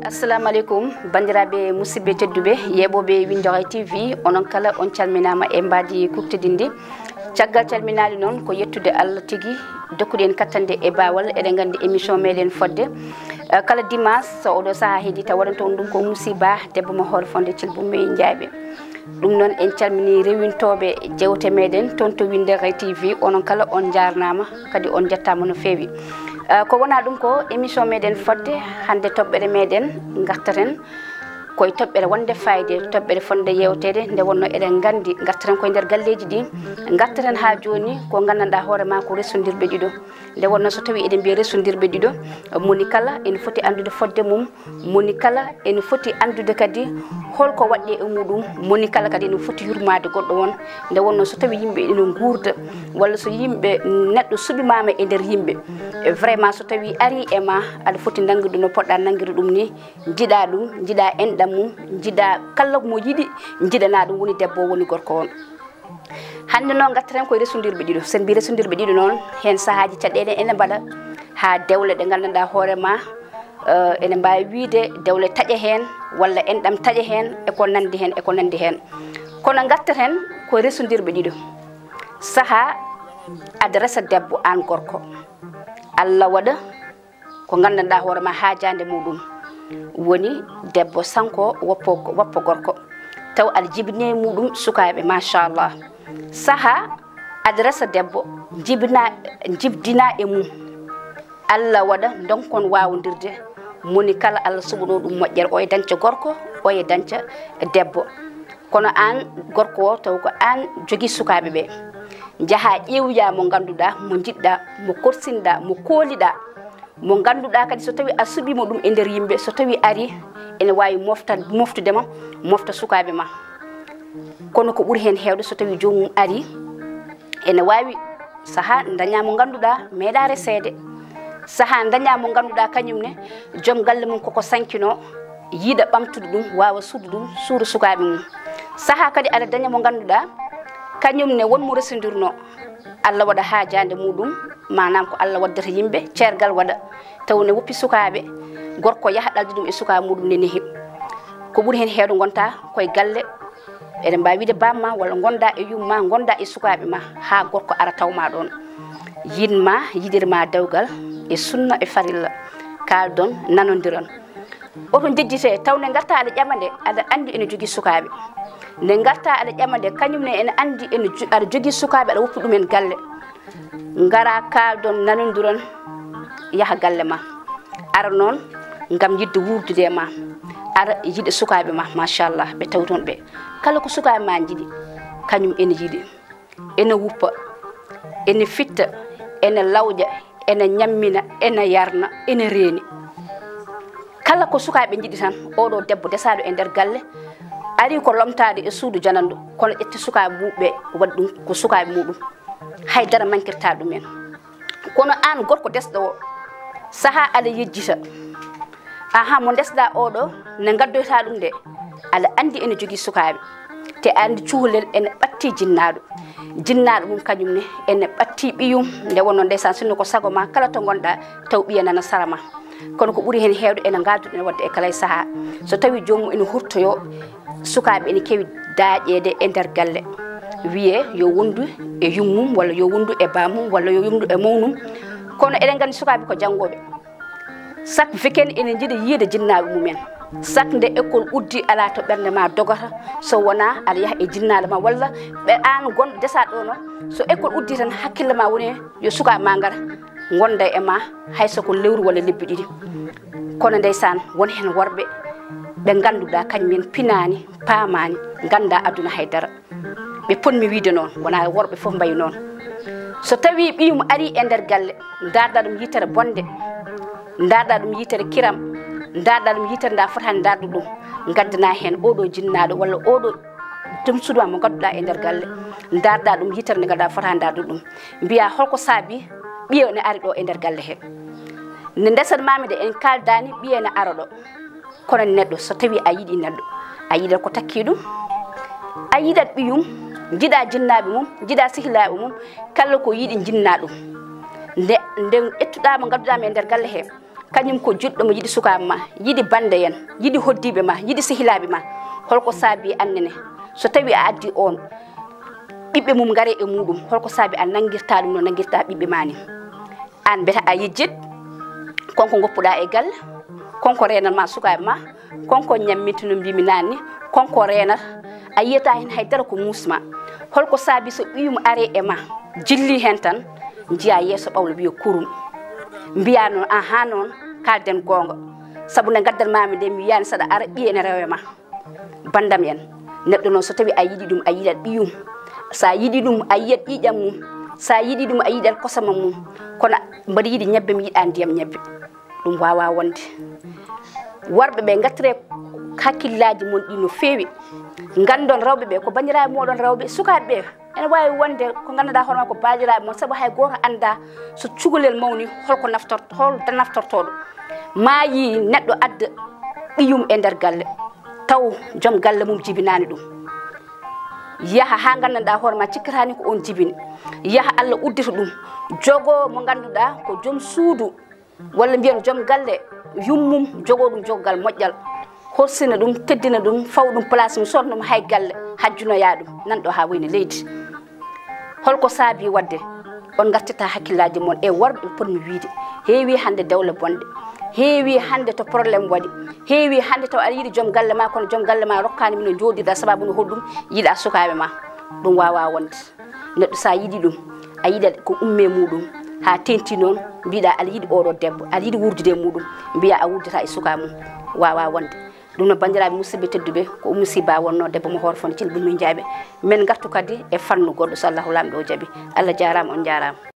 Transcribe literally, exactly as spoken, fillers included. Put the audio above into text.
Assalamu aleykum, banndiraaɓe musidɓe tedduɓe, yeeɓooɓe Winndere T V, onon kala on calminaama e mbaadi kuɓtodinndi. Caggal calminaali noon, ko yettude Allah tigi, dokkude en kattanɗe e baawal. Eɗen nganndi émission meɗen fodde, eh, kala dimanche, so oɗo sahaa heedi, taw waɗanta on ɗum ko Musiba, debbo mo Hoore Fonnde Thilbou Mey Ndiaybé. Ɗum noon, en calminii rewintooɓe jeewte meɗen toon to Winndere T V, onon kala on njaarnaama, kadi on njettaama no feewi. Eh, ko wonaa ɗum ko émission meɗen fodde, hannde toɓɓere meɗen ngartaten koye toɓɓere wonde fayde, toɓɓere fotnde yeewteede, nde wonnoo eɗen nganndi ngartaten koye nder galleeji ɗi, ngartaten haa jooni ko nganndanɗaa hoore maa ko resondirɓe ɗiɗo. Nde wonnoo so tawii eɗen mbiya resondirɓe ɗiɗo, moni kala ene foti anndude fodde mum, moni kala ene foti anndude kadi holko waɗɗi e muɗum, moni kala kadi ene foti yurmaade goɗɗo on. Nde wonnoo so tawii yimɓe ene nguurda, walla so yimɓe, neɗɗo suɓimaama e nder yimɓe, e vraiment so tawii arii e ma, aɗa foti nanngude no poɗɗa nanngude ɗum ni, njiɗa ɗum, njiɗa enɗam mum, njiɗa kala mo yiɗi, njiɗana ɗum, woni debbo o, woni gorko on. Hannde noon, ngartaten koye resondirɓe ɗiɗo. So en mbii resondirɓe ɗiɗo noon, heen sahaaji caɗeele ene mbaɗa haa dewle ɗe nganndanɗaa hoore ma, eh, ene mbaawi wiyde dewle taƴa heen, walla enɗam taƴa heen, e ko nanndi heen, e ko nanndi heen. Kono ngartaten ko resondirɓe ɗiɗo. Sahaa aɗa resa debbo aan gorko, Allah waɗa ko nganndanɗaa hoore ma haajaande muɗum woni debbo sanko woppo, woppo gorko, taw aɗa jibini e muɗum sukaaɓe, machallah. Sahaa aɗa resa debbo, jibina, jibdina e mum, Allah waɗa ndonkon waawondirde, moni kala Allah suɓanoo ɗum moƴƴere, o e dañca gorko, o e dañca debbo. Kono aan gorko o, taw ko aan jogii sukaaɓe ɓe. Njahaa ƴeewoyaa mo ngannduɗaa, mo njiɗɗaa, mo korsinɗaa, mo kooliɗaa, mo ngannduɗaa kadi so tawii a suɓiima ɗum e nder yimɓe, so tawii arii, ene waawi mofta, moftude ma, mofta sukaaɓe ma. Kono ko ɓuri heen heewde, so tawii joomum arii, ene waawi sahaa dañaa mo ngannduɗaa meeɗaa reseede, sahaa dañaa mo ngannduɗaa kañum ne joom galle mum koko sankinoo, yiɗa ɓamtude ɗum, waawa suuɗde ɗum, suuɗa sukaaɓe mum. Sahaa kadi aɗa daña mo ngannduɗaa kañum ne won mo resondirnoo, Allah waɗa haajaande muɗum, maanaam ko Allah waddata yimɓe, ceergal waɗa, taw ne woppi sukaaɓe, gorko yaha ɗalda ɗum e sukaaɓe muɗum ne nehi. Ko ɓuri heen heewde ngonta koye galle, eɗen mbaawi wiyde baaba ma, walla ngonda e yumma, ngonda e sukaaɓe ma, haa gorko ara taw ma ɗoon. Yiɗ ma, yiɗir ma dewgal e sunna e farilla, kaaldon, nanondiron. Oto njejjite, taw nde ngarta aɗa ƴama nde, aɗa anndi ene jogii sukaaɓe. Nde ngarta aɗa ƴama nde, kañum ne ene anndi ene jo-, aɗa jogii sukaaɓe, aɗa woppi ɗum en galle. Ngara kaaldon, nanondiron, yaha galle ma. Ara noon ngam yiɗde wuurdude e ma. Ara yiɗa sukaaɓe ma, machallah, ɓe taw toon ɓe. Kala ko sukaaɓe ma njiɗi, kañum ene yiɗi. Ene wuppa, ene fitta, ene lawƴa, ene ñammina, ene yarna, ene reeni. Kala ko sukaaɓe njiɗi tan, oɗo debbo desaaɗo e nder galle, arii ko lomtaade e suudu janandu, kono ƴetti sukaaɓe mum ɓe, waɗi ɗum ko sukaaɓe muɗum. Hay dara mankirta ɗum en. Kono aan gorko desɗo o, sahaa aɗa yejjita. Ahan, mo ndesɗaa oɗo, nde ngaddoyta ɗum nde, aɗa anndi ene jogii sukaaɓe. Te aɗa anndi cukalel ene ɓatti jinnaaɗo. Jinnaaɗo mum kañum ne ene ɓatti ɓiyum, nde wonnoo ndeysaan, sinno ko sago ma, kala to ngonɗaa, taw ɓiya nana sara ma. Kono ko ɓuri heen heewde ene ngaalduɗen waɗde e kala e sahaa. So tawii joomum ene hurtoyoo, sukaaɓe ene keewi daaƴeede e nder galle. Wiyee yo wondu e yummum, walla yo wondu e baamum, walla yo wondu e mawnum. Kono eɗen nganndi sukaaɓe ko janngooɓe. Chaque weekend ene njiɗa yiyde jinnaaɓe mumen. Chaque nde école uddi, alaa to ɓernde ma dogata so wonaa aɗa yaha e jinnaaɗo ma, walla ɓe aan gon desaaɗo no, so école uddi tan hakkille ma woni yo sukaaɓe ma ngara, ngonda e ma, hay so ko lewru walla lebbi ɗiɗi. Kono ndeysaan, won heen worɓe ɓe ngannduɗaa kañum en pinaani, paamaani, ngannda aduna hay dara. Ɓe potmi wiyde noon, wonaa worɓe fof mbayi noon. So tawii ɓiyum arii e nder galle, ndaarɗaa ɗum yitere bonde, ndaarɗaa ɗum yitere kiram, ndaarɗaa ɗum yitere nda fotaani ndaarde ɗum, ngaddanaa heen oɗo jinnaaɗo walla oɗo joom suudu ma mo ngannduɗaa e nder galle, ndaarɗaa ɗum yitere nde ngannduɗaa fotaani ndaarde ɗum. Mbiyaa holko saabi ɓiya ne ari ɗo e nder galle he. Nde ndesat maami nde en kaaldaani ɓiya ne ara ɗo. Kono neɗɗo, so tawii a yiɗii neɗɗo, a yiɗat ko takkii ɗum, a yiɗat ɓiyum, njiɗaa jinnaaɓe mum, njiɗaa sehilaaɓe mum, kala ko yiɗi njinnaa ɗum. Nde nde ƴettuɗaa mo, ngadduɗaa mo e nder galle he, kañum ko juɗɗo mo yiɗi sukaaɓe ma, yiɗi bannde en, yiɗi hoddiiɓe ma, yiɗi sehilaaɓe ma. Holko saabi annene? So tawi a addi on, ɓiɓɓe mum ngare e muɗum, holko saabi a nangirta ɗum no nangirta ɓiɓɓe ma ni? An mbiyata a yejjit, konko goppuɗa e galle, konko renat ma sukaaɓe ma, konko ñamminta no mbimi nani, konko renat. A yiyata hen haydara ko musma. Holko saabi so ɓiyum are e ma, jilli hen tan, jiya yeeso ɓawlo wiya kurum. Mbiya noon, aha noon, kalden goonga. Sabu nde gaddan mami nde mi wiyani saɗa ara ɓiye ene rewe ma. Bandam en, neɗɗo noon so tawi a yiɗi ɗum a yiɗat ɓiyum. Sa yiɗi ɗum a yiyat ƴiƴam mum. Sa yiɗi ɗum a yiɗat kosama mum. Kono mbaɗa yiɗi ñebbe mi yiɗa ndiyam ñebbe. Ɗum wawa wonde. Warɓe ɓe ngattire hakkillaji mon ɗi no feewi. Ngandon rewɓe ɓe ko bandiraɓe moɗon rewɓe, sukaɓe ɓe ene wawi wonde ko ganduɗa hoorema ko bandiraɓe mon, saabu hay goto anda so cukalel mawni holko naftorto, hol naftortoɗo. Maayi neɗɗo adda ɓiyum e nder galle, taw joom galle mum jibinani ɗum. Yaha ha gandanɗa hoorema cikkatani ko on jibini. Yaha Allah uddita ɗum, jogo mo ganduɗa ko joom suudu, walla mbiyen joom galle yummum, jogo ɗum jogal moƴƴal, horsina ɗum, teddina ɗum, faw ɗum place mum, sodna mo hay galle, hajjunoya ɗum. Nan ɗo ha wayni leydi. Holko saabi wadde on gartata hakkillaji mon e worɓe ɓe potmi wiide? Heewi hande dewle bonɗe, heewi hande to problème waɗi, heewi hande taw aɗa yiɗi joom galle ma, kono joom galle ma rokkani mino joɗirɗa, sababu no hoɗum yiɗa sukaɓe ma. Ɗum wawa wonde. Neɗɗo sa yiɗi ɗum, a yiɗat ko umme muɗum, ha tenti noon mbiɗa aɗa yiɗi oɗo debbo, aɗa yiɗi wurdude e muɗum, mbiya a wurdata e suka mum. Wawa wonde. Ɗum no bandiraɓe musidɓe tedduɓe, ko Ummu Siba wonno debbo mo hoore fon cin ɗum min jaaɓe. Men gartu kadi e fannu goɗɗo so Allahu lamɗo o jaaɓi. Allah jarama, on jarama.